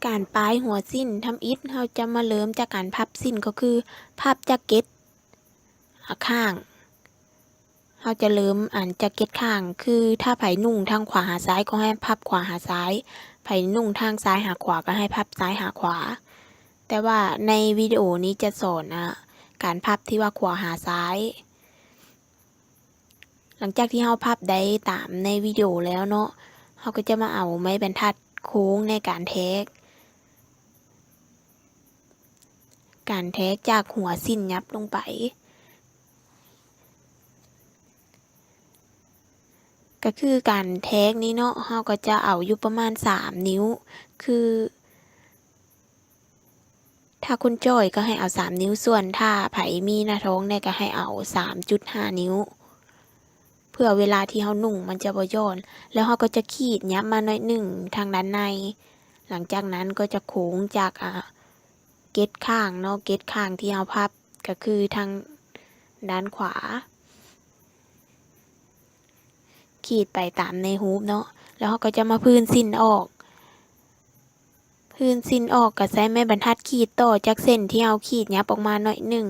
ການປາຍຫົວສິ້ນ ທຳອິດເຮົາຈະມາເລີ່ມຈາກການພັບສິ້ນ ກໍຄືພັບຈາກເກັດຂ້າງ. ເຮົາຈະເລີ່ມອັນຈາກເກັດຂ້າງ ຄືຖ້າໃຜນຸ່ງທາງຂວາຫາຊ້າຍກໍໃຫ້ພັບຂວາຫາຊ້າຍ, ໃຜນຸ່ງທາງຊ້າຍຫາຂວາກໍໃຫ້ພັບຊ້າຍຫາຂວາ. ແຕ່ວ່າໃນວິດີໂອນີ້ຈະສອນ ອາ ການພັບທີ່ວ່າຂວາຫາຊ້າຍ. ຫຼັງຈາກທີ່ເຮົາພັບໄດ້ຕາມໃນວິດີໂອແລ້ວເນາະ, ເຮົາກໍຈະມາເອົາໄມ້ບັນທັດໂຄ້ງໃນການແທກ, ການແທກຈາກຫົວສິ້ນຫຍັບລົງໄປ. ກໍຄືການແທກນີ້ເນາະ, ເຮົາກໍຈະເອົາຢູ່ປະມານສາມນິ້ວ, ຄື ຖ້າຄົນຈ່ອຍກໍໃຫ້ເອົາສາມນິ້ວ, ສ່ວນຖ້າໃຜມີໜ້າທ້ອງແດ່ກໍໃຫ້ເອົາສາມຈຸດຫ້ານິ້ວ, ເພື່ອເວລາທີ່ເຮົານຸ່ງມັນຈະບໍ່ຢ່ອນ. ແລ້ວເຮົາກໍຈະຂີດຫຍັບມາໜ້ອຍໜຶ່ງທາງດ້ານໃນ. ຫຼັງຈາກນັ້ນກໍຈະໂຄ້ງຈາກ ອາ ເກັດຂ້າງເນາະ, ເກັດຂ້າງທີ່ເຮົາພັບ ກໍຄືທາງດ້ານຂວາ, ຂີດໄປຕາມໃນຮູບເນາະ. ແລ້ວເຮົາກໍຈະມາພື້ນສິ້ນອອກ. ພື້ນສິ້ນອອກກໍໃຊ້ໄມ້ບັນທັດຂີດຕໍ່ຈາກເສັ້ນທີ່ເຮົາຂີດຫຍັບອອກມາໜ້ອຍໜຶ່ງ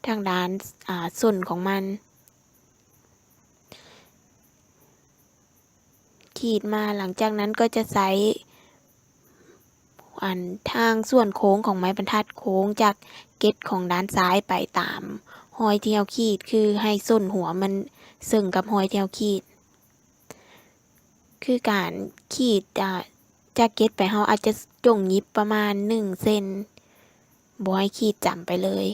ທາງດ້ານ ອາ ສົ້ນຂອງມັນ ຂີດມາ. ຫຼັງຈາກນັ້ນກໍຈະໃຊ້ ອັນ ທາງສ່ວນໂຄ້ງຂອງໄມ້ບັນທັດໂຄ້ງຈາກເກັດຂອງດ້ານຊ້າຍໄປຕາມຮອຍທີ່ເຮົາຂີດ, ຄືໃຫ້ສົ້ນຫົວມັນເຊິ່ງກັບຮອຍທີ່ເຮົາຂີດ. ຄືການຂີດ ອາ ຈາກເກັດໄປ ເຮົາອາດຈະຈົ່ງຫຍິບປະມານໜຶ່ງເຊັນ, ບໍ່ໃຫ້ຂີດຈຳໄປເລີຍ.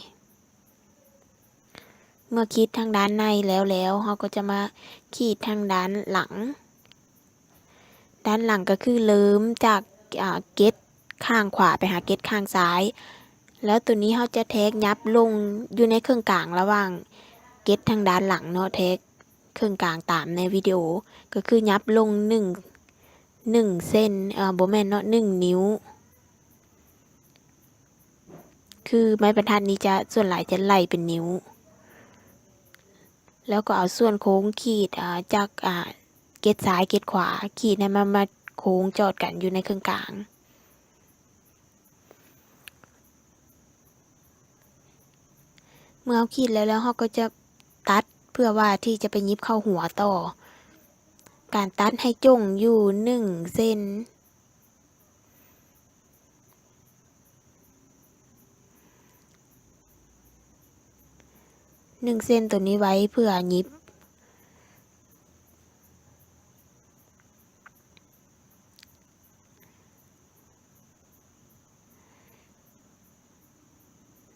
ເມື່ອຂີດທາງດ້ານໃນແລ້ວແລ້ວ, ເຮົາກໍຈະມາຂີດທາງດ້ານຫຼັງ. ດ້ານຫຼັງກໍຄືເລີ່ມຈາກ ອາ ເກັດຂ້າງຂວາໄປຫາເກັດຂ້າງຊ້າຍ. ແລ້ວໂຕນີ້ເຮົາຈະແທກຫຍັບລົງຢູ່ໃນເຄິ່ງກາງລະຫວ່າງເກັດທາງດ້ານຫຼັງເນາະ, ແທກ ເຄິ່ງກາງຕາມໃນວິດີໂອ ກໍຄືຫຍັບລົງໜຶ່ງ ໜຶ່ງເຊັນ ເອີ ບໍ່ແມ່ນເນາະ ໜຶ່ງນິ້ວ. ຄືໄມ້ບັນທັດນີ້ຈະ ສ່ວນຫຼາຍຈະໄລ່ເປັນນິ້ວ. ແລ້ວກໍເອົາສ່ວນໂຄ້ງຂີດ ອາ ຈາກ ອາ ເກັດຊ້າຍເກັດຂວາ ຂີດໃຫ້ມັນມາໂຄ້ງຈອດກັນຢູ່ໃນເຄິ່ງກາງ. ເມື່ອເຮົາຂີດແລ້ວແລ້ວ ເຮົາກໍຈະຕັດ ເພື່ອວ່າທີ່ຈະໄປຫຍິບເຂົ້າຫົວຕໍ່. ການຕັດໃຫ້ຈົ່ງຢູ່ໜຶ່ງເຊັນ ໜຶ່ງເຊັນໂຕນີ້ໄວ້ເພື່ອຫຍິບ.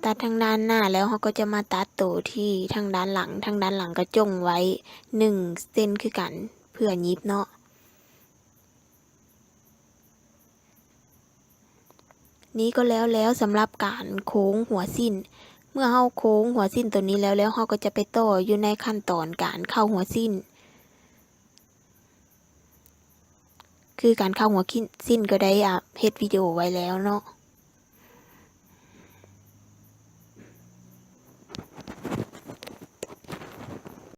ຕັດທາງດ້ານໜ້າແລ້ວ ເຮົາກໍຈະມາຕັດໂຕທີ່ທາງດ້ານຫຼັງ, ທາງດ້ານຫຼັງກໍຈົ່ງໄວ້ໜຶ່ງເຊັນຄືກັນ ເພື່ອຫຍິບເນາະ. ນີ້ກໍແລ້ວແລ້ວສຳລັບການໂຄ້ງຫົວສິ້ນ. ເມື່ອເຮົາໂຄ້ງຫົວສິ້ນໂຕນີ້ແລ້ວແລ້ວ ເຮົາກໍຈະໄປຕໍ່ຢູ່ໃນຂັ້ນຕອນການເຂົ້າຫົວສິ້ນ. ຄືການເຂົ້າຫົວ ສິ້ນກໍໄດ້ ອາ ເຮັດວິດີໂອໄວ້ແລ້ວເນາະ.